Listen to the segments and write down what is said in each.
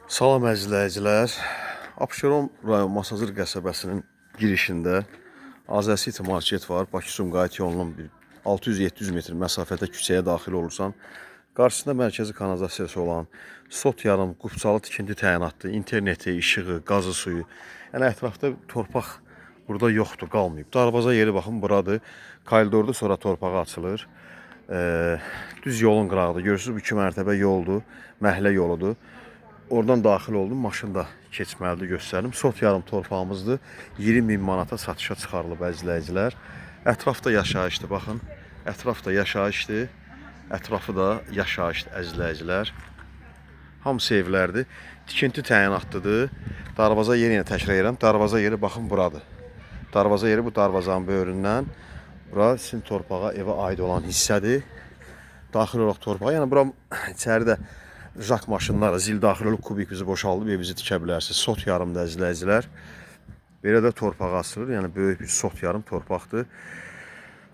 Salam əziz izləyicilər. Abşeron rayon Masazır qəsəbəsinin girişində Azər City market var. Bakı-Sumqayıt yolunun bir 600-700 metr məsafədə küçəyə daxil olursan, qarşısında mərkəzi kanalizasiyası olan sot yarım qupçalı tikinti təyinatlı, interneti, işığı, qazı suyu. Yəni ətrafda torpaq burada yoxdur, qalmayıb. Darvaza yeri baxın buradır. Koridordur, sonra torpağa açılır. Düz yolun qırağıdır. Görürsünüz bu 2 mərtəbə yoldur, məhəllə yoludur. Oradan daxil oldum, maşın da keçməlidir, göstərim. Sot yarım torpağımızdır. 20 min manata satışa çıxarılıb əziz izləyicilər. Ətrafda yaşayışdır, baxın. Ətrafda yaşayışdır. Ətrafı da yaşayışdır əziz izləyicilər. Hamısı evlərdir. Tikinti təyinatlıdır. Darvaza yeri yenə təkrar edirəm. Darvaza yeri baxın buradır. Darvaza yeri bu darvazanın böyründən. Bura sizin torpağa, evə aid olan hissədir. Daxil olaraq torpağa. Yəni bura içəridə jak maşınları zil daxil olub kubik bizi boşaldıb evinizi tikə bilərsiniz. Sot yarımdır əziz izləyicilər. Belə də torpağa asılır. Yəni böyük bir sot yarım torpaqdır.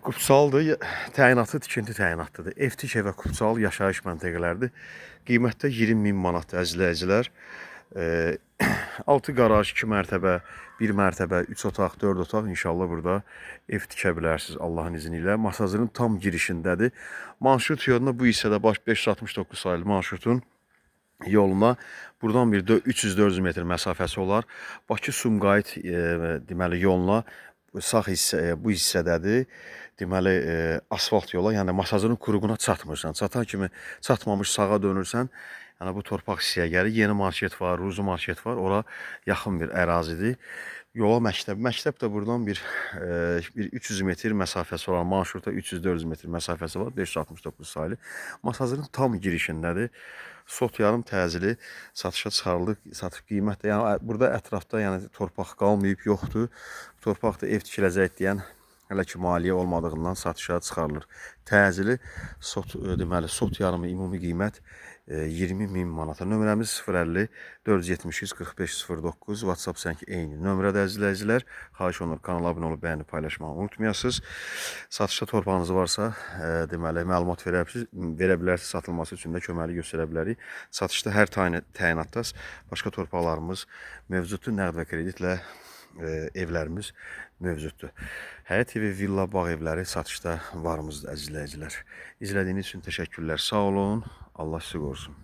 Qupçalıdır. Təyinatı tikinti təyinatlıdır. Ev tik evə Qupçalı yaşayış məntəqələrdir. Qiymətdə 20 min manatdır əziz izləyicilər. 6 qaraj, 2 mərtəbə, 1 mərtəbə, 3 otaq, 4 otaq inşallah burada ev tikə bilərsiniz Allahın izni ilə. Masazırın tam girişindədir. Marşrut yoluna bu hissədə baş 569 sayılı marşrutun yoluna buradan bir 300-400 metr məsafəsi olar. Bakı-Sumqayıt deməli yoluna sağ hissə bu hissədədir. Deməli asfalt yola, yəni Masazırın kuruğuna çatmırsan. Çatan kimi çatmamış sağa dönürsən. Yəni bu torpaq hissəyə gəlir. Yeni market var, Ruzu market var. Ora yaxın bir ərazidir. Yola məktəb. Məktəb də buradan bir 300 metr məsafəsi olan marşruta 300-400 metr məsafəsi var. 569 sayılı. Masazırın tam girişindədir. Sot yarım təcili satışa çıxarıldı. Satış qiymət də, yəni burada ətrafda yəni torpaq qalmayıb, yoxdur. Torpaqda ev tikiləcək deyən hələ ki maliyyə olmadığından satışa çıxarılır. Təcili sot deməli sot yarımı ümumi qiymət 20 min manata. Nömrəmiz 050 473 45 09 WhatsApp sənki eyni nömrədə əziz izləyicilər. Xahiş olunur kanala abunə olub bəyənib paylaşmağı unutmayasınız. Satışda torpağınız varsa, deməli məlumat verə bilərsiniz, satılması üçün də köməklik göstərə bilərik. Satışda hər təyinatda başqa torpaqlarımız mövcuddur. Nəqd və kreditlə evlərimiz mövcuddur. Həyət evi, villa, bağ evləri satışda varımızdır əziz izləyicilər. İzlədiyiniz üçün təşəkkürlər. Sağ olun. Allah sizi qorusun.